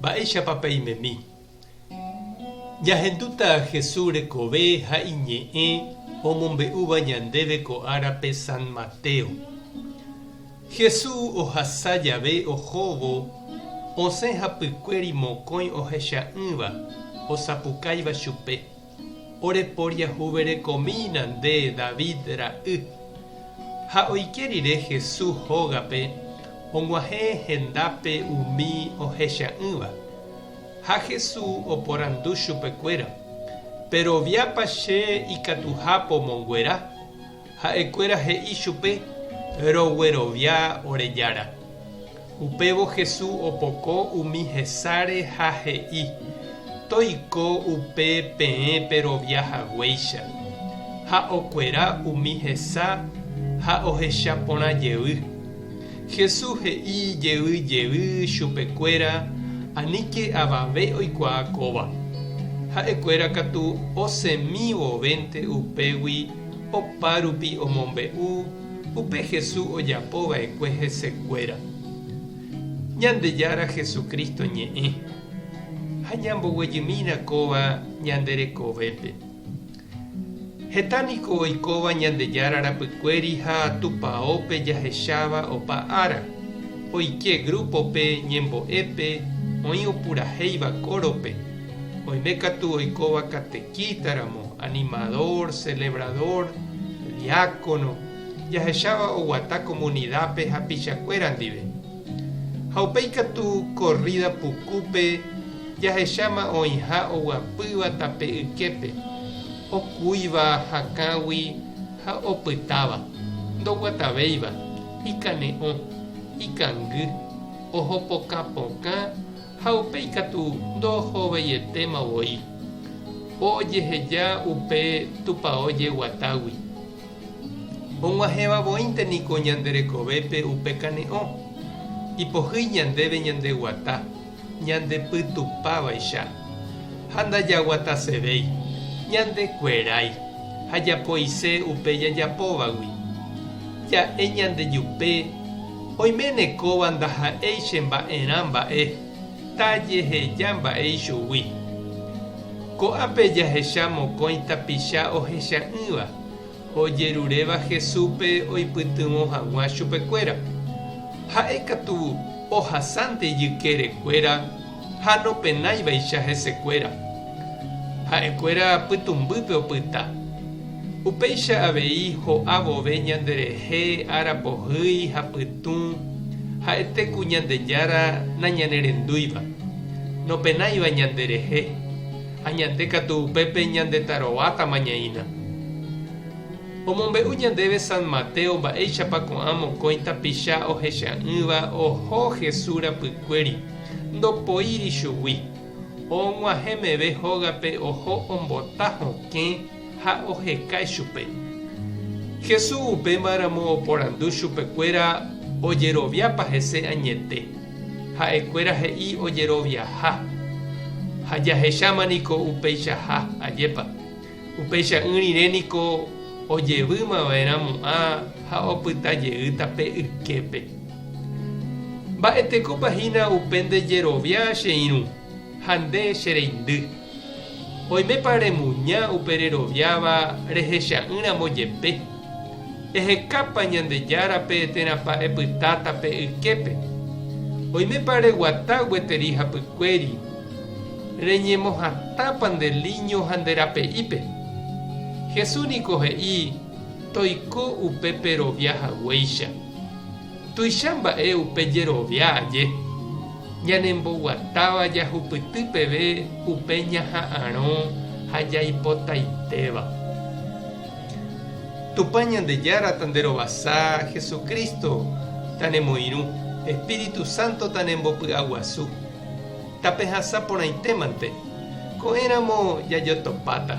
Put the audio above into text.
Mba'éichapa peimemi? Ñahendúta Jesús rekove ha iñe'ẽ omombe'úva ñandéve ko árape San Mateo. Jesús ohasa jave ohóvo osẽ hapykuéri mokõi ohecha'ỹva osapukáiva chupe, Oreporiahuverekomína nde David ra'y. Ha oike rire Jesús hógape, og̃uahẽ hendápe umi ohecha'ỹva. Ha Jesús oporandu chupekuéra, Peroviápa che ikatuha pomonguera? Ha'ekuéra he'i chupe, Roguerovia ore Jára. Upévo Jesús opoko umi hesáre ha he'i, Toiko upe peẽ perovia haguéicha. Ha okuera umi hesa ha ohecha porã jey. Jesús he'i jey jey chupekuéra aníke avave oikuaa kóva. Ha'ekuéra katu osẽmi vovénte upégui opárupi omombe'u upe Jesús ojapo va'ekue hesekuéra. Ñandejára Jesucristo ñe'ẽ, ha ñamboguejymína kóva ñande rekovépe. Heta niko oikóva Ñandejára rapykuéri ha tupaópe jahecháva opa ára, oike grúpope, ñembo'épe, oĩ opurahéiva kórope, oime katu oikóva katekítaramo, animador, celebrador, diácono, jahecháva oguata komunidápe hapichakuéra ndive. Ha upéi katu korrída pukúpe jahecháma oĩha oguapýva tape yképe, okúiva hakãgui ha opytáva, ndoguatavéiva, ikane'õ, ikangy, oho pokã pokã ha upéi katu ndohoveietéma voi. Ojeheja upe tupao jeguatágui. Og̃uahẽva voínte niko ñande rekovépe upe kane'õ. Ipohýi ñandéve ñande guata, ñande pytupávaicha. Ha ndajaguatasevéi, ñande kuerái, ha japoise upe jajapóvagui. Ja'e ñande jupe, oiméne kóva ndaha'éi che mba'erã mba'e, tajeheja mba'e ichugui. Ko'ápe jahecha mokõi tapicha ohecha'ỹva ojeruréva Jesúspe oipytyvõ hag̃ua chupekuéra. Ha'e katu ohasánte ijykerekuéra ha nopenáivaicha hesekuéra. Ha'ekuéra pytũmbýpe opyta. Upéicha avei ho'a vove ñanderehe ára pohýi ha pytũ, ha'ete ku Ñandejára nañanerendúiva, nopenáiva ñanderehe, ha ñande katu upépe ñandetarovátama ñaína. Omombe'u ñandéve San Mateo mba'éichapa ko'ã mokõi tapicha ohecha'ỹva oho Jesús rapykuéri, ndopoíri chugui. Og̃uahẽ meve hógape oho ombota hokẽ ha oheka ichupe. Jesús upémaramo oporandu chupekuéra ojeroviápa hese añete. Ha'ekuéra he'i ojeroviaha. Ha jahecháma niko upeichaha, ajépa. Upeicha'ỹ rire niko ojevýma va'erã mo'ã ha opyta jeýta pe yképe. Mba'etekópa hína upe nde jerovia che irũ ha nde che reindy? Oimépa remuña upe reroviáva rehecha'ỹ ramo jepe? Ehekápa Ñandejárape térãpa epytáta pe yképe? Oimépa reguata gueteri hapykuéri? Reñemohatãpa nde líño ha nde rape'ípe? Jesús niko he'i, Toiko upe perovia haguéicha. Tuicha mba'e upe jerovia aje, ñanemboguatáva jahupyty peve upe ñaha'arõ ha jaipotaitéva. Tupã Ñandejára tanderovasa, Jesucristo tanemoirũ, Espíritu Santo tanembopy'aguasu. Tapehasa porãitémante, ko'ẽramo jajotopáta.